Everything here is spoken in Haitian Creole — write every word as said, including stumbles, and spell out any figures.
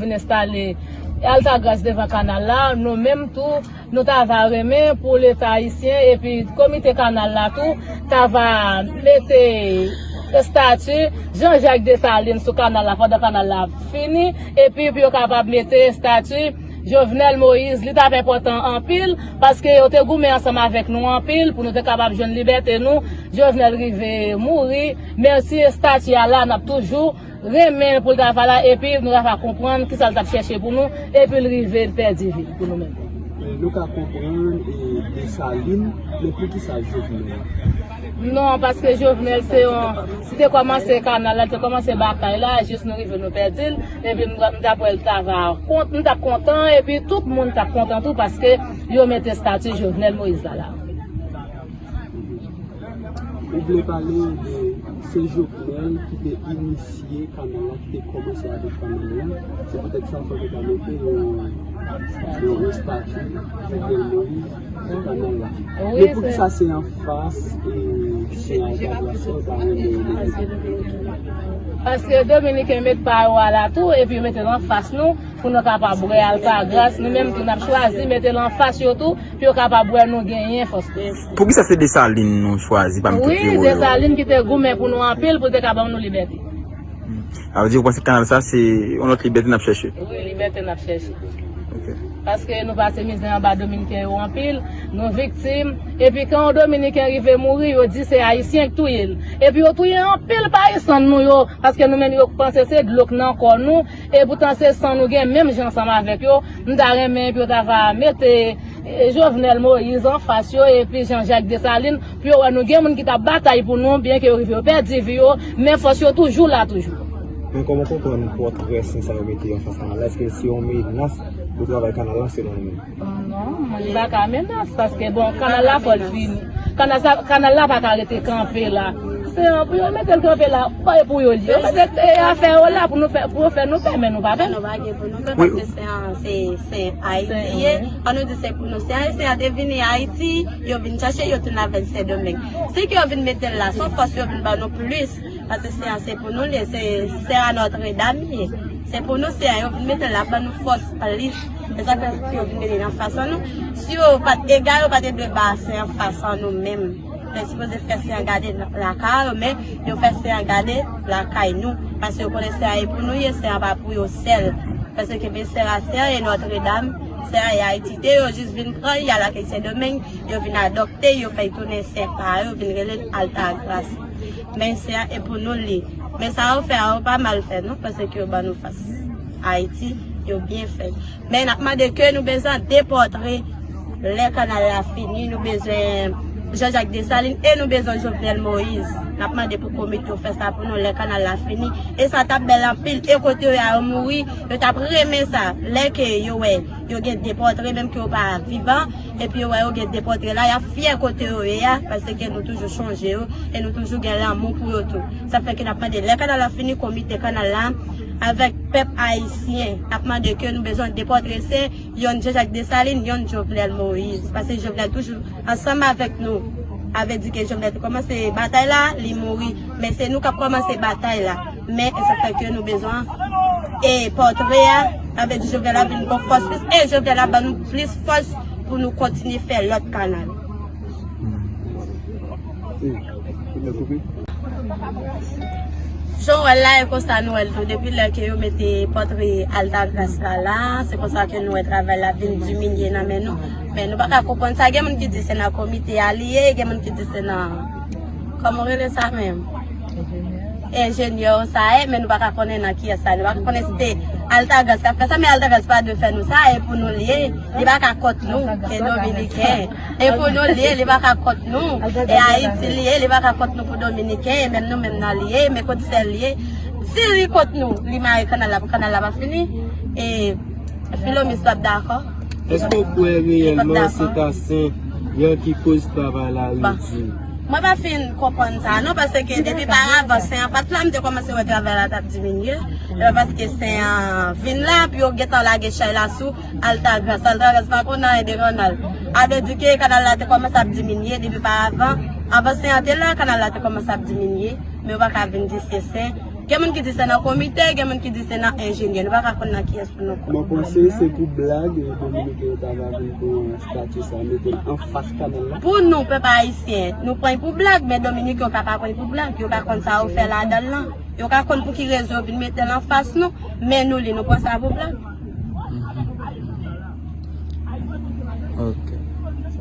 Vin enstale Altagras devan kanal la, nou menm tou, nou ta va renmen pou Leta ayisyen epi komite kanal la tou, ta va mete estati Jean Jacques Dessalines sou kanal la pandan kanal la ap fini, epi pou yo kapab mete estati Jovenel Moïse, li t ap enpòtan anpil, paske yo te goumen ansanm avèk nou anpil pou nou te kapab jwenn libète nou. Jovenel rive mouri, men si estati a la, n ap toujou renmen pou l ta va la, epi nou ta va konprann kisa l t ap chèche pou nou, epi l rive, l pèdi vi l pou nou menm. E nou ka konprann e Desalin, men poukisa Jovenel? Non, paske Jovenel se yon, si te kòmanse kanal la, te kòmanse batay la, jis nou rive nou pèdi l, epi m, m t ap wè l ta va kont, m t ap kontan, epi tout moun t ap kontan tou, paske yo mete estati Jovenel Moïse la la. Ou vle pale de se Jovenel ki te inisye kanal la, ki te kòmanse avèk kanal la. Se poutèt sa fò yo ta mete yon, yon estati Jovenel Moïse sou kanal la. Men poukisa se anfas e se anfas la, sa w ta renmen yo mete? Paske Dominiken met pa yo a la tou, epi yo mete l anfas nou, pou nou kapab bwè Altagras, nou menm tou n ap chwazi mete l anfas yo tou, pou yo kapab wè nou genyen fòs tou. Poukisa se Desalin nou chwazi pami tout ewo yo? Wi, Desalin ki te goumen pou nou anpil, pou l te ka ban nou libète. Sa vle di ou panse kanal sa se yon lòt libète n ap chèche? Wi, libète n ap chèche. Paske nou pase mizè anba Dominiken yo anpil, nou viktim. Epi kan yon Dominiken rive mouri, yo di se Ayisyen k touye l. Epi yo touye anpil payizan nou yo, paske nou menm yo panse se dlo k nan kò nou. E poutan se san nou gen menm jan ansanm avèk yo. M ta renmen pou yo ta va mete e, Jovenel Moïse anfas yo epi Jean Jacques Dessalines pou yo wè nou gen moun ki t ap batay pou nou, byenke yo rive yo pèdi vi yo, men fòs yo toujou la toujou. Men kòman w konprann pòtrè sen sa yo mete yo anfas kanal la? Èske se yon menas pou travay kanal la selon ou menm? Non, li pa ka menas, paske bon, kanal la fò l fini. Kanal sa, kanal la pa ka rete kanpe la. Se an pou yo mete l kanpe la, pa e pou yo li. Yo mete e afè yo la pou nou fè, pou yo fè nou pè, men nou pa pè. Nou pa gen pou nou pè, paske se an, se, se Ayiti ye. An nou di se pou nou. Si Ayisyen an te vini Ayiti, yo vin chache, yo tounen avè l Sendomeng. Si ke yo vin mete l la, se yon fòs yo vin ban nou plis. Paske se an, se pou nou li ye, se, se a Notre Dame li ye. Se pou nou, se an, yo vin mete l la, ban nou fòs plis. Se sa k fè yo vin mete l anfas an nou. Si yo pa t ega, yo pa te dwe ba se anfas an nou menm. Yo sipoze fè se an gade lakay yo, men yo fè se an gade lakay nou. Paske yo konnen se an e pou nou ye, se an pa pou yo sèl. Paske men se a se an e Notre Dame, se an e Ayiti te, yo jis vin pran, y al ak Sendomeng, yo vin adopte, yo fè tounen se pa yo, vin rele l Altagras. Men se an e pou nou li. Men sa yo fè a, yo pa mal fè non, paske yo ban nou fòs. Ayiti, yo byen fè. Men n ap mande ke nou bezwen depòtre lè kanal la fini, nou bezwen Jean Jacques Dessalines e nou bezwen Jovenel Moïse. N ap mande pou komite yo fè sa pou nou lè kanal la fini. E sa t ap bèl anpil. E kote yo ye a yo mouri, yo t ap renmen sa. Lè ke yo wè yo gen depòtre, menm ke yo pa vivan, epi yo wè yo gen depòtre la, y ap fyè kote yo ye a, paske nou toujou chonje yo, e nou toujou gen lanmou pou yo tou. Sa fè ke n ap mande lè kanal la fini, komite kanal la, avèk pèp ayisyen, ap mande ke nou bezwen depòtre se yonn Jean Jacques Dessalines, yonn Jovenel Moïse. Paske Jovenel toujou ansanm avèk nou. Sa vle di ke Jovenel te kòmanse batay la, li mouri. Men se nou k ap kòmanse batay la. Men e sa fè ke nou bezwen e pòtre a, sa vle di Jovenel la vin gon fòs plis. E Jovenel la ban nou plis fòs pou nou kontinye fè lòt kanal. Jan w wè l la, e konsa nou wè l tou. Depi lè ke yo mete pòtre Altagras la la, se konsa ke nou wè travay la vin diminye nan men nou. Men nou pa ka konprann sa. Gen moun ki di se nan komite a li ye, gen moun ki di se nan, kòman w rele sa menm? Enjenyè sa ye, men nou pa ka konnen nan kiyès sa. Nou pa ka konnen si se Altagras k ap fè sa, men Altagras pa dwe fè nou sa, e pou nou li ye. Li pa ka kont nou, se Dominiken. E pou nou li ye, li pa ka kont nou. E Ayiti li ye, li pa ka kont nou pou Dominiken, e menm nou menm nan li ye, men kondisè li ye. Si li kont nou, li mare kanal la pou kanal la pa fini. E Filomis p ap dakò. Èske w kwè reyèlman se ta sen an ki koz travay la redui? Mwen pa fin konprann sa non, paske depi paravan sen an pa t la, m te kòmanse wè travay la t ap diminye. E pa paske sen an vin la, pou yo gentan lage chay la sou Altagras. Altagras pa konn anyen de kanal. Sa vle di ke kanal la te kòmanse ap diminye depi paravan. Anvan sen an te la, kanal la te kòmanse ap diminye. Men yo pa ka vin di se sen Gen moun ki di se nan komite, gen moun ki di se nan enjenyè. Nou pa ka konn nan kiyès pou nou kwè. Mwen panse se pou blag Dominiken yo ta va vin pran estati sa, mete l anfas kanal la. Pou nou, pèp ayisyen, nou pran l pou blag, men Dominiken yo ka pa pran l pou blag. Yo ka konn sa yo fè ladan l lan. Yo ka konn pou ki rezon yo vin mete l anfas nou, men nou li, nou pran sa pou blag. Ok.